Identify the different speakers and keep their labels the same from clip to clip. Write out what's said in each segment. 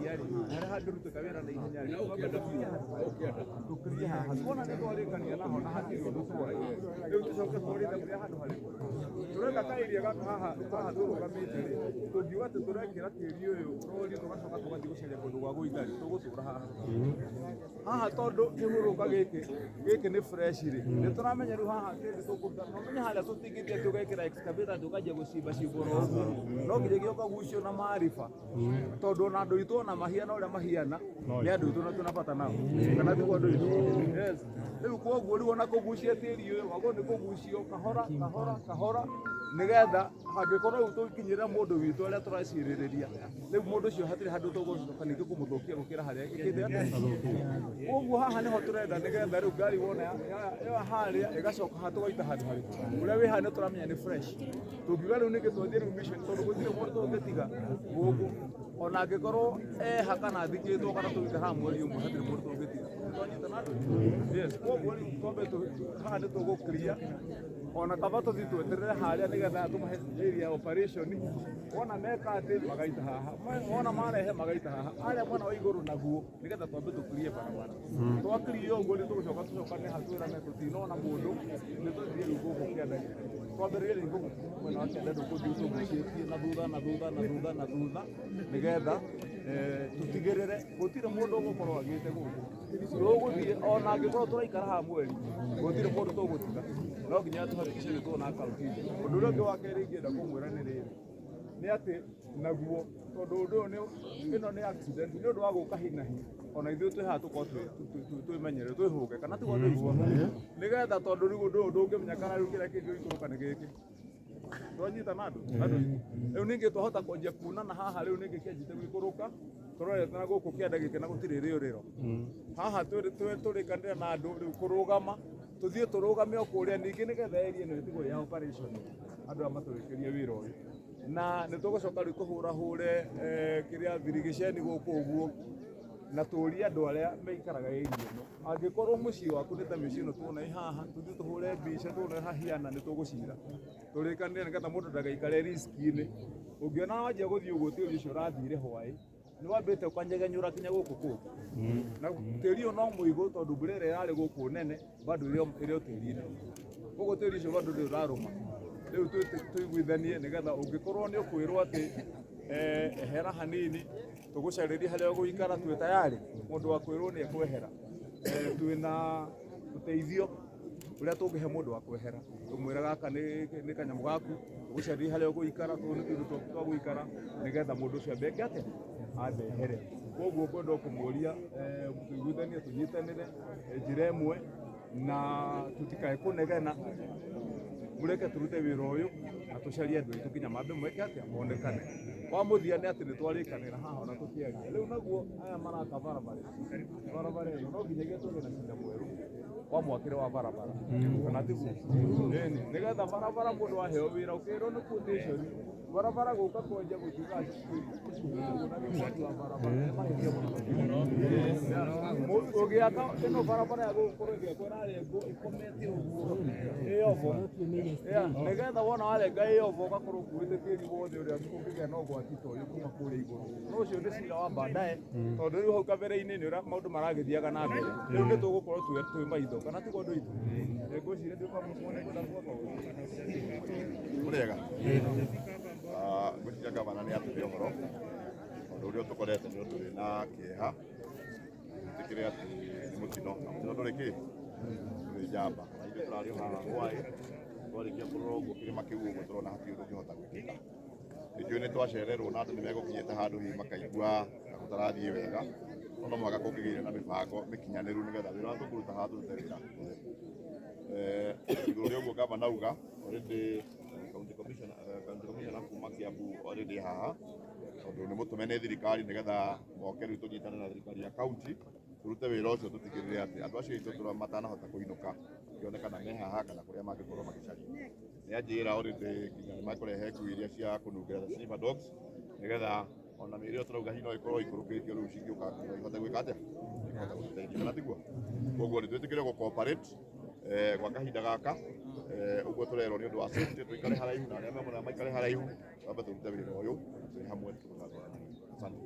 Speaker 1: area rĩ, na harĩa hangĩrutĩka wĩra na ihenya rĩ, twambe tũkirie handũ harĩa tũkirie haha. Tuona nĩ twarĩkania naho na hatirĩ ũndũ tworagia, rĩu tũcoke twarĩre handũ harĩkũ tũreka ka area gaka haha haha tũrũgamĩte rĩ, tũngiuga atĩ tũrekĩra tĩri ũyũ rori tũgacoka tũgathiĩ gũcaria kũndũ gwa gũita rĩ, tũgũtũra haha haha tondũ kĩhurũka gĩkĩ gĩkĩ nĩ fresh rĩ, nĩ tũramenya rĩu haha tĩri tũkũruta no menye harĩa tũtingĩthiĩ tũgekĩra excavator tũkanjia gũcimba cimboro ũguo, no nginyagia ũkagucio na mariba tondũ ona andũ aitũ ona mahiana ũrĩa mahiana nĩ andũ aitũ na twĩna bata nao, kana tiguo andũ aitũ? Yes. Rĩu koguo rĩu ona kũgucia tĩri ũyũ wagwo nĩ kũgucio kahora kahora kahora, nĩgetha hangĩkorwo rĩu tũkinyĩra mũndũ witũ arĩa tũracirĩrĩria, rĩu mũndũ ũcio hatirĩ handũ tũgũcoka ningĩ kũmũthũkia gũkĩra harĩa ĩkĩte atĩa. Koguo haha nĩho tũrenda, nĩgetha rĩu ngari wona ya harĩa ĩgacoka haha tũgaita handũ harĩkũ ũrĩa wĩ haha nĩ tũramenya nĩ fresh. Tũngiuga rĩu ningĩ twathiĩ rĩu mission, tondũ gũtirĩ mũndũ tũngĩtiga gũkũ ona angĩkorwo eha kana athikĩtwo kana tũgĩte haha mweri ũmwe, hatirĩ mũndũ tũngĩtiga. Twanyitana andũ? Yes. Koguo rĩu twambe haha nĩ tũgũclear, ona kaba tũthiĩ tweterere harĩa nĩgetha tũmahe area operation. Wona meka atĩ magaita haha, wona marehe magaita haha arĩa mwena wa igũrũ naguo, nĩgetha twambe tũclear barabara. Twaclear ũguo nĩ tũgũcoka tũcokane haha twĩrane tũtinona mũndũ, nĩ tũthiĩ rĩu gũkũ kĩanda, twambĩrĩrie rĩu gũkũ mwena wa kĩanda, tũkũthiĩ tũgucĩtie na thutha na thutha na thutha na thutha, nĩgetha tũtigĩrĩre gũtirĩ mũndũ ũgũkorwo agĩte gũkũ. Tũgũthiĩ ona angĩkorwo tũraikara haha mweri, gũtirĩ mũndũ tũgũtiga, no nginya tũhakikishe nĩ tuona akaunti njega. Ũndũ ũrĩa ũngĩ wa kerĩ ingĩenda kũmwĩra nĩ rĩrĩ, nĩ atĩ naguo tondũ ũndũ ũyũ nĩ ĩno nĩ accident nĩ ũndũ wa gũka hi na hi, ona ithuĩ twĩ haha tũkorwo twĩmenyerere twĩhũge, kana tiguo andũ aitũ? Nĩgetha tondũ rĩu ũndũ ũyũ ndũngĩmenya kana rĩu kĩrĩa kĩngĩikũrũka nĩ gĩkĩ. Twanyitana andũ andũ aitũ? Rĩu ningĩ twahota kwanjia kunana haha, rĩu ningĩ kĩanjĩte gũikũrũka tũrorete na gũkũ kĩanda gĩkĩ na gũtirĩ rĩũrĩro haha, tũrĩkanĩre na andũ rĩu kũrũgama, tũthiĩ tũrũgame o kũrĩa ningĩ, nĩgetha area ĩno ĩtigwo ya operation, andũ aya matũrĩkĩrie wĩra ũyũ, na nĩ tũgũcoka rĩu tũhũrahũre kĩrĩa birigiceni gũkũ ũguo, na tũrie andũ arĩa maikaraga area ĩno, angĩkorwo mũciĩ waku nĩ ta mĩciĩ ĩno tuona ĩ haha, tũthiĩ tũhũre mbica tuone hahiana nĩ tũgũcira tũrĩkanĩre, nĩgetha mũndũ ndagaikare risk-inĩ. Ũngĩona wanjia gũthiĩ ũguo, tĩri ũcio ũrathire hwaĩ nĩ wambĩte ũkanyegenyũra nginya gũkũ kũngĩ, na tĩri ũyũ no mũigũ tondũ mbura ĩrĩa yarĩ gũkũ nene bado ĩrĩ o tĩri-inĩ, koguo tĩri ũcio bado ndũrĩ ũrarũma. Rĩu tũiguithanie, nĩgetha ũngĩkorwo nĩ ũkwĩrwo atĩ ehera hanini tũgũcarĩrie harĩa ũgũikara, twĩ tayarĩ. Mũndũ wa kwĩrwo nĩ ekwehera, twĩna ũteithio ũrĩa tũngĩhe mũndũ wa kwehera, tũmwĩre gaka nĩ kanyamũ gaku, tũgũcarĩrie harĩa ũgũikara, tũũ nĩ tũindo twaku twa gũikara, nĩgetha mũndũ ũcio ambe eke atĩa, ambe ehere. Koguo ngwenda o kũmũria tũiguithanie, tũnyitanĩre njĩra ĩmwe na tũtikae kũnegena, mũreke tũrute wĩra ũyũ na tũcarie andũ aitũ nginya mambe mweke atĩa, monekane. Wa mũthia nĩ atĩ nĩ twarĩkanĩra haha ona tũkĩaria rĩu, naguo aya maraka barabara barabara ĩno, no nginyagia tũgĩe na cira mwerũ wa mwakĩre wa barabara, kana tiguo? Ĩni, nĩgetha barabara mũndũ aheo wĩra ũkĩrwo nĩ quotation barabara gũka kwenja gũtuĩka mwaki wa barabara nĩ mahĩtia mũno. Ũgĩaka ĩno barabara ya gũkorwo ĩgĩakwo ĩrarengwo ĩkomete ũguo ĩyobo, nĩgetha wona warenga ĩyobo ũgakorwo ũkuĩte tĩri wothe ũrĩa ũngĩgĩa na ũgwati ta ũyũ kuma kũrĩa igũrũ. No ũcio nĩ cira wa baadaye, tondũ rĩu hau kabere-inĩ nĩ ũrĩa maũndũ maragĩthiaga na mbere, rĩu nĩ tũgũkorwo twĩ maitho, kana tiguo andũ aitũ? Ngwĩciria ndiũka muone.
Speaker 2: Mũrĩega? Ngwĩciria gavana nĩ atũhe ũhoro ũndũ ũrĩa ũtũkorete, nĩ ũndũ wĩna kĩeha. Twĩtĩkĩre atĩ nĩ mũtino, na mũtino ndũrĩ kĩ ndũrĩ njamba. Na ithuĩ tũrarĩ o haha hwaĩ, twarĩkia kũrora ũguo kĩrĩma kĩu ũguo, tũrona hatirĩ ũndũ ũngĩhota gwĩkĩka. Nĩ njũĩ nĩ twacererwo na andũ nĩ megũkinyĩte handũ hihi makaigua ta gũtarathiĩ wega, no no mũhaka kũngĩgĩire na mĩbango mĩkinyanĩru nĩgetha wĩra ũrĩa tũkũruta haha tũrute wĩra mũtheru. Igũrũ rĩa ũguo gavana auga already, county commissioner kuma Kiambu already haha, tondũ nĩ mũtũme nĩ thirikari nĩgetha moke rĩu tũnyitane na thirikari ya county tũrute wĩra ũcio, tũtigĩrĩre atĩ andũ acio aitũ matanahota kũinũka kĩonekana me haha kana kũrĩa mangĩkorwo magĩcaria. Nĩ anjĩra already nginya nĩ makũrehe ngui iria cia kũnungĩra, the sniffer dogs, nĩgetha ona mĩĩrĩ ĩyo tũrauga hihi no ĩkorwo ĩikũrũkĩtio rĩu cingĩũka no ihote gwĩka atĩa, ihote gũtũteithia, kana tiguo? Koguo nĩ twĩtĩkĩre gũ cooperate gwa kahinda gaka ũguo tũrerwo, nĩ ũndũ wa safety tũikare haraihu na arĩa me mwena maikare haraihu, twambe tũrute wĩra ũyũ twĩ hamwe. Asante.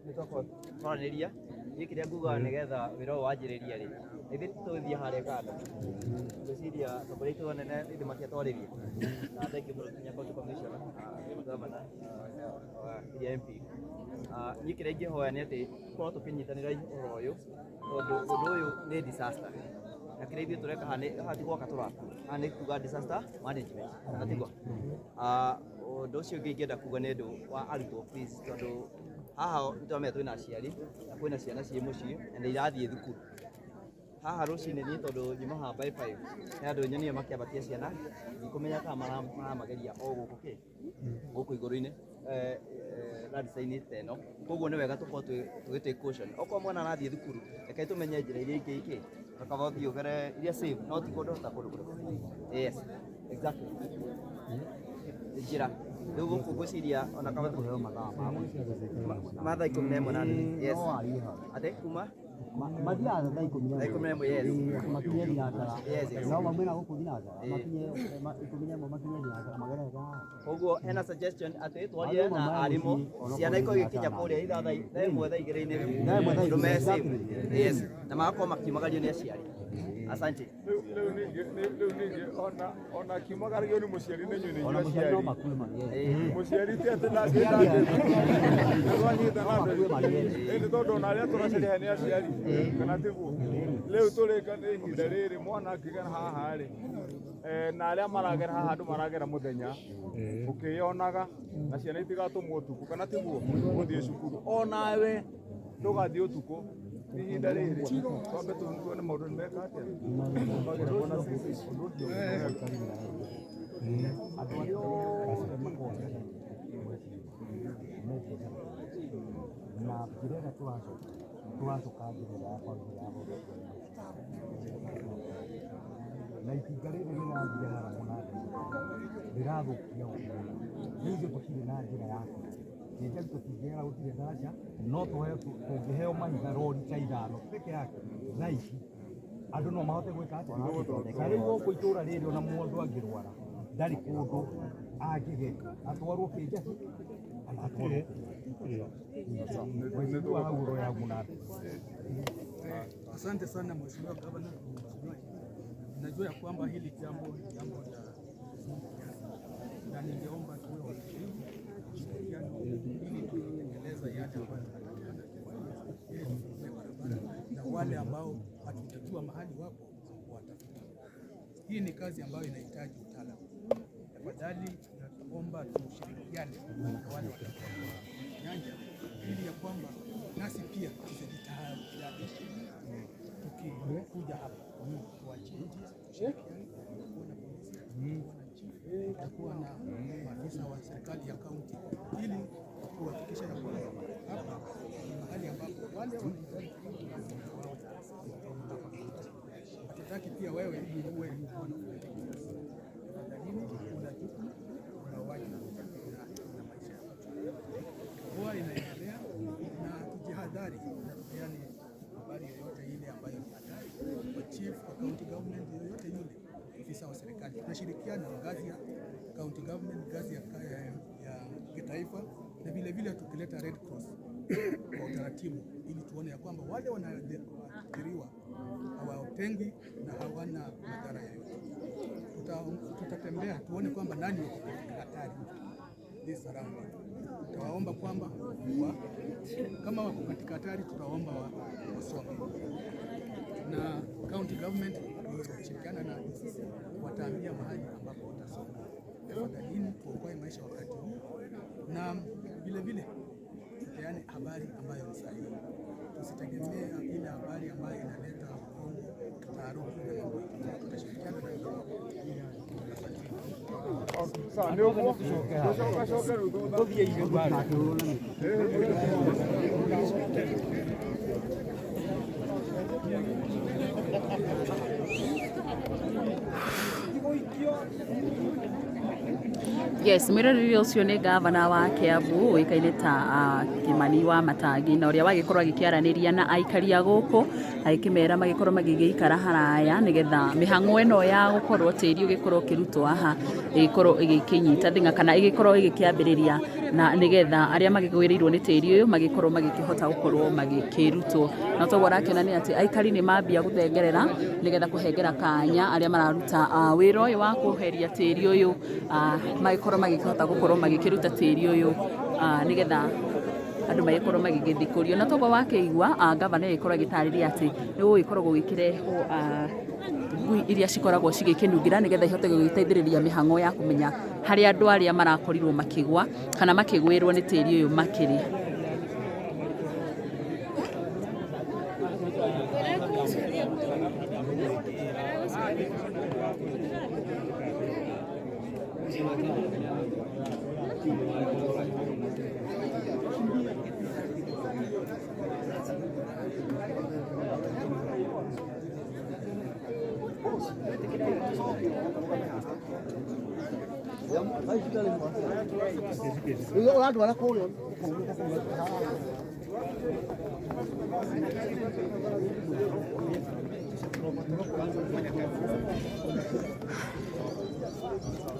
Speaker 3: Nĩ twakorwo twaranĩria niĩ kĩrĩa ngugaga nĩgetha wĩra ũyũ wanjĩrĩria rĩ, ithuĩ tũgĩthiĩ harĩa kando, ngwĩciria atongoria aitũ anene ithuĩ matiatwarĩria, na thengiũ mũno nginya county commissioner, governor, nginya MP. Niĩ kĩrĩa ingĩhoya nĩ atĩ tũkorwo tũkĩnyitanĩra ũhoro ũyũ, tondũ ũndũ ũyũ nĩ disaster, na kĩrĩa ithuĩ tũreka haha haha ti gwaka tũraka, haha nĩ kuga disaster management, kana tiguo? Ũndũ ũcio ũngĩ ingĩenda kuga nĩ ũndũ wa arutwo, please, tondũ haha nĩ tũramenya twĩna aciari na kwĩna ciana ciĩ mũciĩ na nĩ irathiĩ thukuru. Haha rũcinĩ niĩ tondũ nyuma haha by 5, he andũ nyonire makĩambatia ciana, ndikũmenya kana maramageria o gũkũ kĩ gũkũ igũrũ-inĩ landslide-inĩ ta ĩno. Koguo nĩ wega tũkorwo tũgĩ take caution. Okorwo mwana arathiĩ thukuru, reke tũmenye njĩra iria ingĩ ikĩ kaba ũthiĩ ũgere iria safe, no ti kũndũ ta kũndũ kũraihu. Yes, exactly. Njĩra rĩu gũkũ ngwĩciria ona kaba ma thaa 11 na nuthu. Yes. Atĩ kuma
Speaker 4: mathiaga thaa ikũmi na
Speaker 3: thaa 11, yes.
Speaker 4: Makinye thinacara.
Speaker 3: Yes.
Speaker 4: No maumĩra gũkũ thinacara, makinye 11 makinye thinacara magerete haha.
Speaker 3: Koguo hena suggestion atĩ twarie na arimũ, ciana ikorwo igĩkinya kũrĩa ithaa thaa 1 thaa 2-inĩ
Speaker 4: 1 thaa 2.
Speaker 3: Ũndũ me safe. Yes, na magakorwo makiumagario nĩ aciari. Asante.
Speaker 1: Rĩu ningĩ ona kiumagaragio nĩ mũciari nĩ inyuĩ nĩ
Speaker 4: Ona
Speaker 1: inyuĩ
Speaker 4: mũciari no
Speaker 1: aciari.
Speaker 4: makue mariĩ.
Speaker 1: Mũciari ti atĩ ndangĩtwanyita na
Speaker 4: Makue mariĩ.
Speaker 1: Ĩndĩ tondũ ona arĩa tũracaria nĩ aciari, kana tiguo? Rĩu tũrĩka nĩ ihinda rĩrĩ mwana akĩgera haha rĩ, na arĩa maragera haha andũ maragera mũthenya ũkĩyonaga, na ciana itigatũmwo ũtukũ, kana tiguo? Gũthiĩ cukuru onawe ndũgathiĩ ũtukũ. Ihinda rĩrĩ twambe tuone maũndũ nĩ meka atĩa. Twagĩra kuona sisi ũndũ ũcio.
Speaker 4: Andũ arĩa othe makoragwo na njĩra ĩrĩa tũracoka njĩra ĩrĩa ya bamĩrĩ ya na itinga rĩrĩ rĩrathiĩ haha mũnanda rĩrathũkia ũguo. Rĩu ithuĩ tũtirĩ na njĩra ya kĩnja, tũtingĩgera, gũtirĩ ndaraca, no tũheo, tũngĩheo mahiga rori ta 5 peke yake thaa ici andũ no mahote gwĩka atĩa. Na rĩu gũkũ itũra rĩrĩ ona mũndũ angĩrwara ndarĩ kũndũ angĩgerio, atwarwo kĩnjabi kana atwarwo Mheshimiwa hau ũroya hau mũnanda.
Speaker 5: Asante sana Mheshimiwa Gavana. Mheshimiwa, najua ya kwamba hili jambo ni jambo la huzuni kiasi, na ningeomba tuwe watulivu, ushirikiano ili tutekeleza yale ambayo tunatakikana kufanya, ili tufungue barabara na wale ambao hatujajua mahali wapo watafute. Hii ni kazi ambayo inahitaji utaalamu. Tafadhali naomba tushirikiane na wale watakuwa kwa nyanja, ili ya kwamba nasi pia tusijitayarishe tukikuja hapa, tuachie njia, tushirikiane. Tutakuwa na polisi, tutakuwa na chief, tutakuwa na maafisa wa serikali ya kaunti, ili kuhakikisha ya kwamba hapa ni mahali ambapo wale wanahitaji wawe hapa. Hatutaki pia wewe uwe mkono. Tafadhalini, una jukumu, una wajibu na maisha ya watu. Mvua inaendelea na tujihadhari na tupeane habari yoyote ile ambayo ni hatari kwa chief, kwa county government yoyote yule, ofisa wa serikali. Tunashirikiana ngazi ya county government, ngazi ya kitaifa na vile vile tukileta Red Cross kwa utaratibu, ili tuone ya kwamba wale wanaathiriwa hawatengwi na hawana madhara yoyote. Tutatembea tuone kwamba nani wako katika hatari this round. Tutawaomba kwamba kama wako katika hatari, tutawaomba wasonge na county government wakishirikiana na DCC wataambia mahali ambapo watasonga. Tafadhalini tuokoe maisha wakati huu, na vile vile tupeane habari ambayo ni sahihi. Tusitegemee ile habari ambayo inaleta uongo, taharuki na mambo mengine. Tutashirikiana na
Speaker 1: Sawa, nĩ ũguo gũcoka coke rĩu thutha.
Speaker 6: Yes, mwĩroreri ũcio nĩ gavana wa Kiambu ũĩkaine ta Kimani wa Matangi, na ũrĩa wagĩkorwo agĩkĩaranĩria na aikari a gũkũ, agĩkĩmera magĩkorwo magĩgĩikara haraya nĩgetha mĩhang'o ĩno ya gũkorwo tĩri ũgĩkorwo ũkĩrutwo haha ĩgĩkorwo ĩgĩkĩnyita thing'a kana ĩgĩkorwo ĩgĩkĩambĩrĩria, na nĩgetha arĩa magĩgwĩrĩirwo nĩ tĩri ũyũ magĩkorwo magĩkĩhota gũkorwo magĩkĩrutwo. Na toguo ũrakĩona nĩ atĩ aikari nĩ mambia gũthengerera nĩgetha kũhengera kanya arĩa mararuta wĩra ũyũ wa kweheria tĩri ũyũ, magĩkorwo magĩkĩhota gũkorwo magĩkĩruta tĩri ũyũ, nĩgetha andũ magĩkorwo magĩgĩthikũrio. Na toguo wakĩigua gavana agĩkorwo agĩtarĩria atĩ nĩ gũgĩkorwo gũgĩkĩrehwo ngui iria cikoragwo cigĩkĩnungĩra nĩgetha ihote gũgĩteithĩrĩria mĩhang'o ya kũmenya harĩa andũ arĩa marakorirwo makĩgwa kana makĩgwĩrwo nĩ tĩri ũyũ makĩrĩ.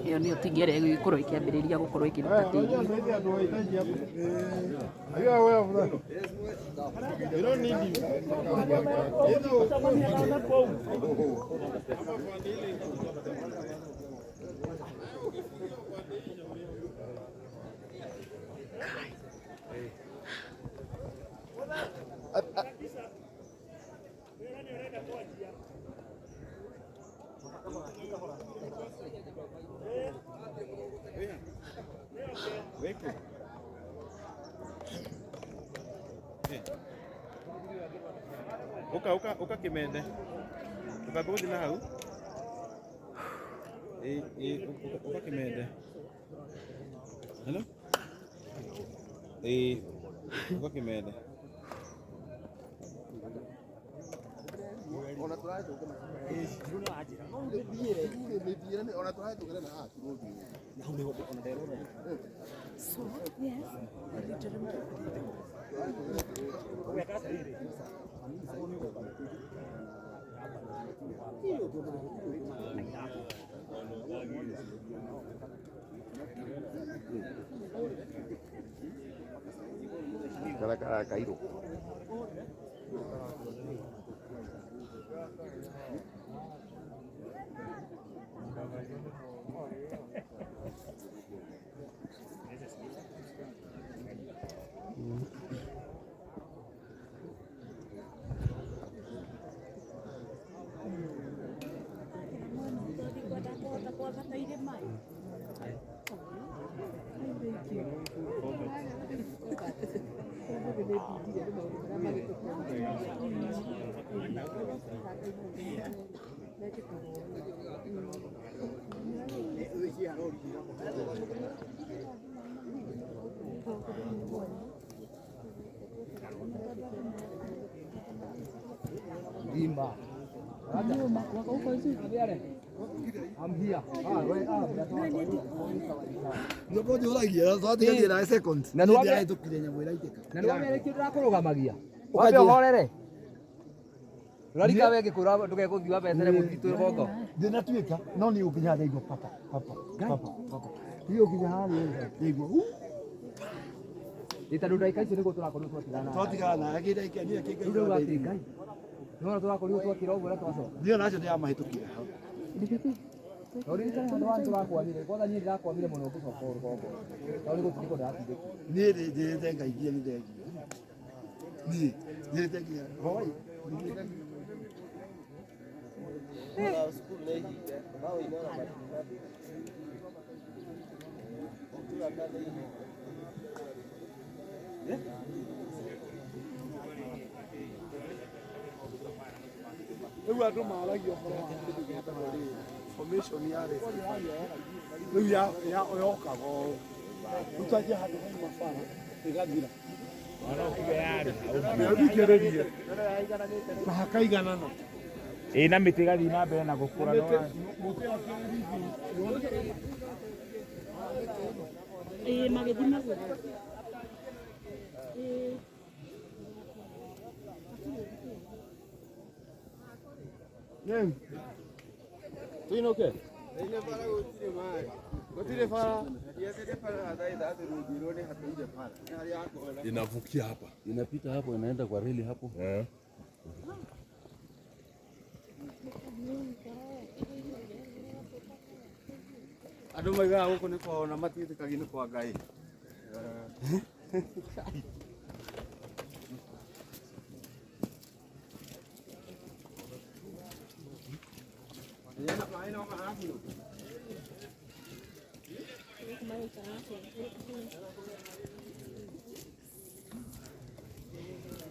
Speaker 6: Ĩyo nĩyo tinga ĩrĩa ĩgũgĩkorwo ĩkĩambĩrĩria gũkorwo ĩkĩruta tĩri.
Speaker 1: Uka uka uka kimende. Uka na hau. E uka kimende. Hello? E uka kimende.
Speaker 2: Kara kairo.
Speaker 4: Na nĩwamere kĩndũ ndakũrũgamagia wambe ũhorere ũrarika we ngĩkwĩra ndũgekũthiĩ wambecere mũtitũ rũgongo.
Speaker 7: Ndinatuĩka no niĩ ũkinya ndaigua papa papa papa papa, niĩ ũkinya harĩa ndaigua
Speaker 4: Ĩ tondũ ndagĩka icio nĩguo tũrakorirwo twatigana.
Speaker 7: Twatigana na kĩndũ niĩ
Speaker 4: Rĩu ndauga atĩ Ngai nĩwona tũrakorirwo twakĩra ũguo na twacoka.
Speaker 7: Niĩ nacio ndĩramahĩtũkire hau.
Speaker 4: Na ũririkane handũ hanyu tũrakwamire, kwanza niĩ ndĩrakwamire mũno ngĩcoka rũgongo tondũ nĩ gũtindĩkwo ndĩratindĩkwo.
Speaker 7: Niĩ njĩrĩte Ngai nginya nĩ thengiũ, niĩ njĩrĩte nginya hoi. Rĩu andũ maragia ũhoro wa kĩndũ gĩtagwo rĩrĩ formation ya Rift Valley. Rĩu yokaga ũũ, rĩu twanjia handũ hauma bara ĩgathira. Thikĩrĩrie, na hakaiganana.
Speaker 1: Ĩ na mĩtĩ ĩgathiĩ na mbere na gũkũra no
Speaker 6: Ĩĩ magĩthiĩ magũrũ. Ĩĩ.
Speaker 1: Tuinuke.
Speaker 2: Inavukia hapa.
Speaker 8: Inapita hapo inaenda kwa reli hapo.
Speaker 2: Eh.
Speaker 1: Andũ maigaga gũkũ nĩ kwao na matiĩtĩkagia nĩ kwa Ngai.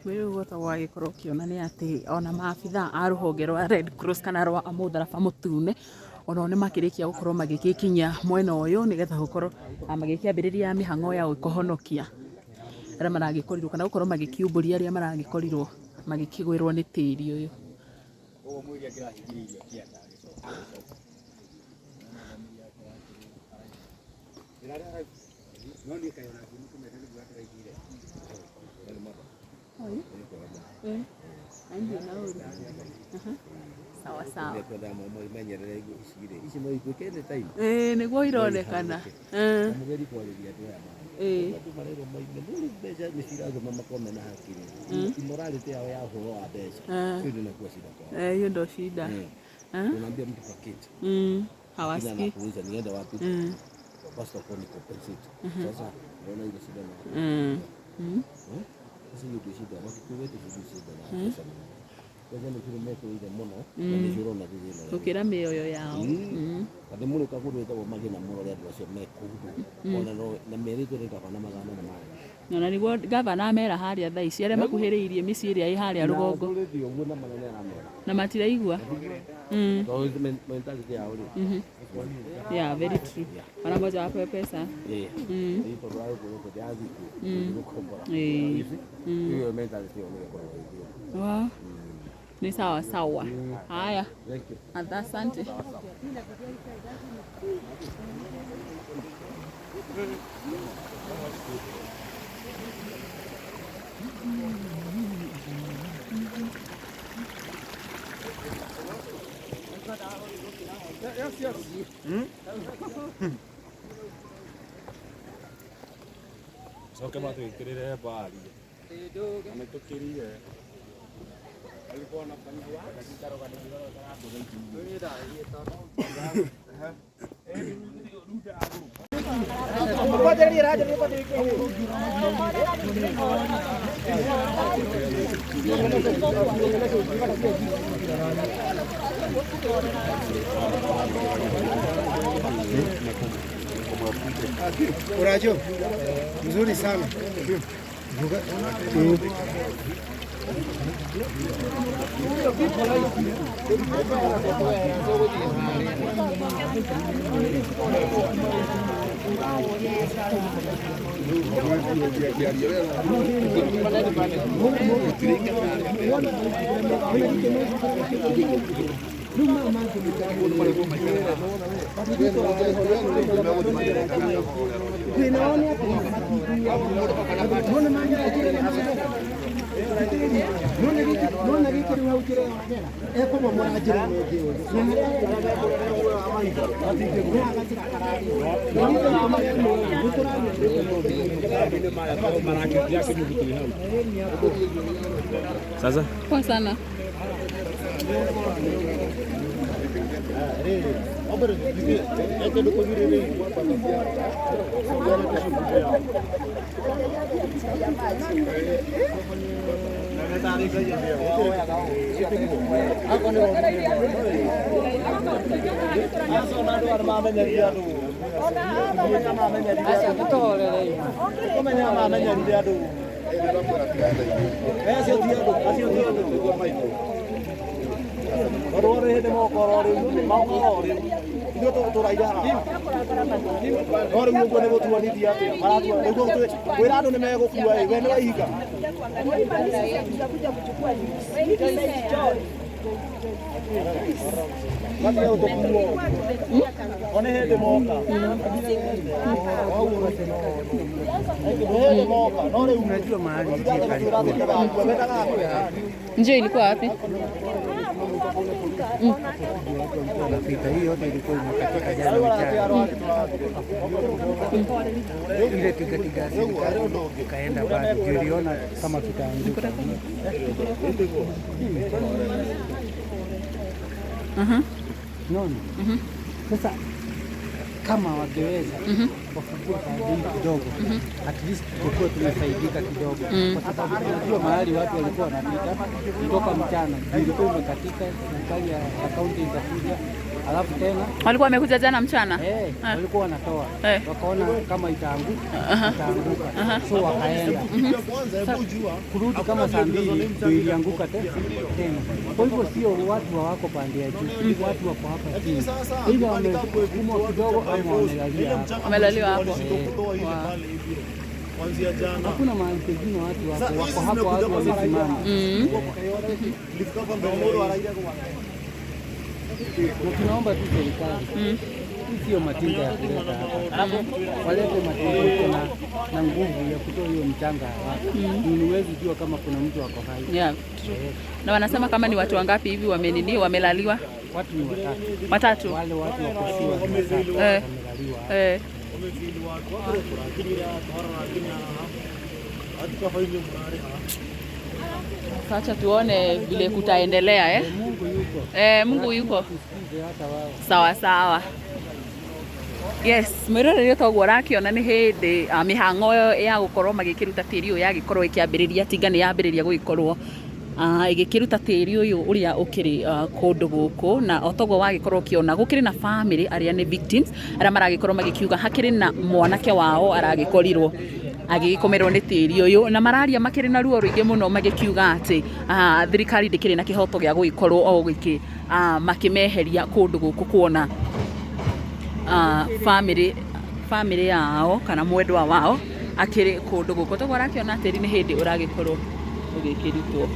Speaker 6: Rĩu guota gwagĩkorwo ũkĩona nĩ atĩ ona maabitha a rũhonge rwa Red Cross kana rwa mũtharaba mũtune onao nĩ makĩrĩkia gũkorwo magĩgĩkinya mwena ũyũ nĩgetha gũkorwo magĩkĩambĩrĩria mĩhang'o ya kũhonokia arĩa maragĩkorirwo kana gũkorwo magĩkiumbũria arĩa maragĩkorirwo magĩkĩgwĩrwo nĩ tĩri ũyũ. Sawa sawa.
Speaker 8: Kwenda momo imenyerere ici rĩ ici no ituĩke any time.
Speaker 6: Ĩĩ nĩguo ironekana. Ĩĩ.
Speaker 8: Mũgeri kwarĩria andũ aya
Speaker 6: Ĩĩ.
Speaker 8: Andũ marerwo maime no rĩu mbeca nĩ cirathoma makome na hakiri. Immorality yao ya ũhoro wa mbeca. Hiyo ndio inakuwa shida kwao.
Speaker 6: Eh, hiyo ndo shida. Eh?
Speaker 8: Unaambia mtu paketi.
Speaker 6: Hawasikii.
Speaker 8: Anakuuliza niende wapi? First of all ni compensate. Sasa unaona ile shida na. Sasa hiyo ndio shida. Wakikuwa wetu ndio shida na pesa. Mbeca nĩ kĩrĩ mekĩrĩire mũno na nĩcio ũrona thĩna.
Speaker 6: Gũkĩra mĩoyo yao.
Speaker 8: Kathĩ mũno kagũrũ ĩtagwo magĩna mũno rĩa andũ acio me kũndũ ona no na merĩtwo nĩ gabana magana na magana.
Speaker 6: Na nĩguo gavana amera harĩa thaa ici arĩa makuhĩrĩirie mĩciĩ ĩrĩa ĩ harĩa rũgongo
Speaker 8: Na ũguo na manene aramera.
Speaker 6: na matiraigua.
Speaker 8: Tondũ mentality yao rĩ.
Speaker 6: Yeah, very true. Wanangoja wapewe pesa.
Speaker 8: Ĩĩ. Ĩĩ tondũ aragũkũ ndĩrathiĩ gũkombora.
Speaker 6: Ĩĩ.
Speaker 8: Hiyo mentality yao nĩ ĩkoragwo ĩ thĩna.
Speaker 6: Wow. Ni sawa sawa. Haya.
Speaker 8: Thank you.
Speaker 6: Asante.
Speaker 1: Coke matwĩkĩrĩre mbari. Na nĩtũkĩrire.
Speaker 7: Urajo mzuri sana. Nona gĩkĩ rĩu hau kĩreyonera ekũmomora njĩra ĩno ĩngĩ ũguo na harĩa gacĩra
Speaker 1: Sasa
Speaker 6: Poa sana.
Speaker 7: No rĩu ũguo nĩ gũtuonithia atĩa maratua nĩguo kwĩra andũ nĩ megũkua ĩ we nĩ waiga.
Speaker 6: Njia ilikuwa wapi?
Speaker 9: Hii yote ilikuwa imekatika jana mchana. Ile tingatinga ikaenda bado, tuliona kama tutaanguka. Unaona? Sasa kama wangeweza wafungue pande kidogo, at least tungekuwa tumesaidika kidogo, kwa sababu tunajua mahali watu walikuwa wanapita kutoka mchana, ilikuwa imekatika. Serikali ya kaunti ikakuja, alafu tena
Speaker 6: walikuwa wamekuja jana mchana,
Speaker 9: walikuwa wanatoa, wakaona kama itaanguka itaanguka, so wakaenda. Kurudi kama saa 2 ndio ilianguka tena. Kwa hivyo sio watu hawako pande ya juu, watu wako hapa chini, ila wameumwa kidogo ama wamelalia hapo.
Speaker 6: Wamelaliwa hapo.
Speaker 9: Hakuna mahali pengine watu wako hapo, watu wamesimama. Na tunaomba tu serikali, sio matinga ya kuleta hapa, walete matinga iko na nguvu ya kutoa hiyo mchanga haraka. Huwezi jua kama kuna mtu ako hai.
Speaker 6: Yeah. Na wanasema kama ni watu wangapi hivi wamenini wamelaliwa?
Speaker 9: Watu ni watatu.
Speaker 6: Watatu.
Speaker 9: Wale watu wako sure wamelaliwa.
Speaker 6: Sasa tuone vile kutaendelea eh?
Speaker 9: Mungu yuko.
Speaker 6: Mungu yuko. Sawa sawa. Yes, mwiroreri toguo ũrakiona nĩ hĩndĩ mĩhang'o ya gũkorwo magĩkĩruta tĩri ũyũ yagĩkorwo ĩkĩambĩrĩria, tinga nĩ yambĩrĩria gũgĩkorwo ĩgĩkĩruta tĩri ũyũ ũrĩa ũkĩrĩ kũndũ gũkũ, na o toguo wagĩkorwo ũkĩona gũkĩrĩ na family arĩa nĩ victims arĩa maragĩkorwo magĩkiuga hakĩrĩ na mwanake wao aragĩkorirwo agĩgĩkomerwo nĩ tĩri ũyũ, na mararia makĩrĩ na ruo rũingĩ mũno magĩkiuga atĩ thirikari ndĩkĩrĩ na kĩhoto gĩa gũgĩkorwo o gĩkĩ makĩmeheria kũndũ gũkũ kuona family yao kana mwendwa wao akĩrĩ kũndũ gũkũ. Toguo ũrakĩona tĩri nĩ hĩndĩ ũragĩkorwo ũgĩkĩrutwo.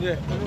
Speaker 10: Yes.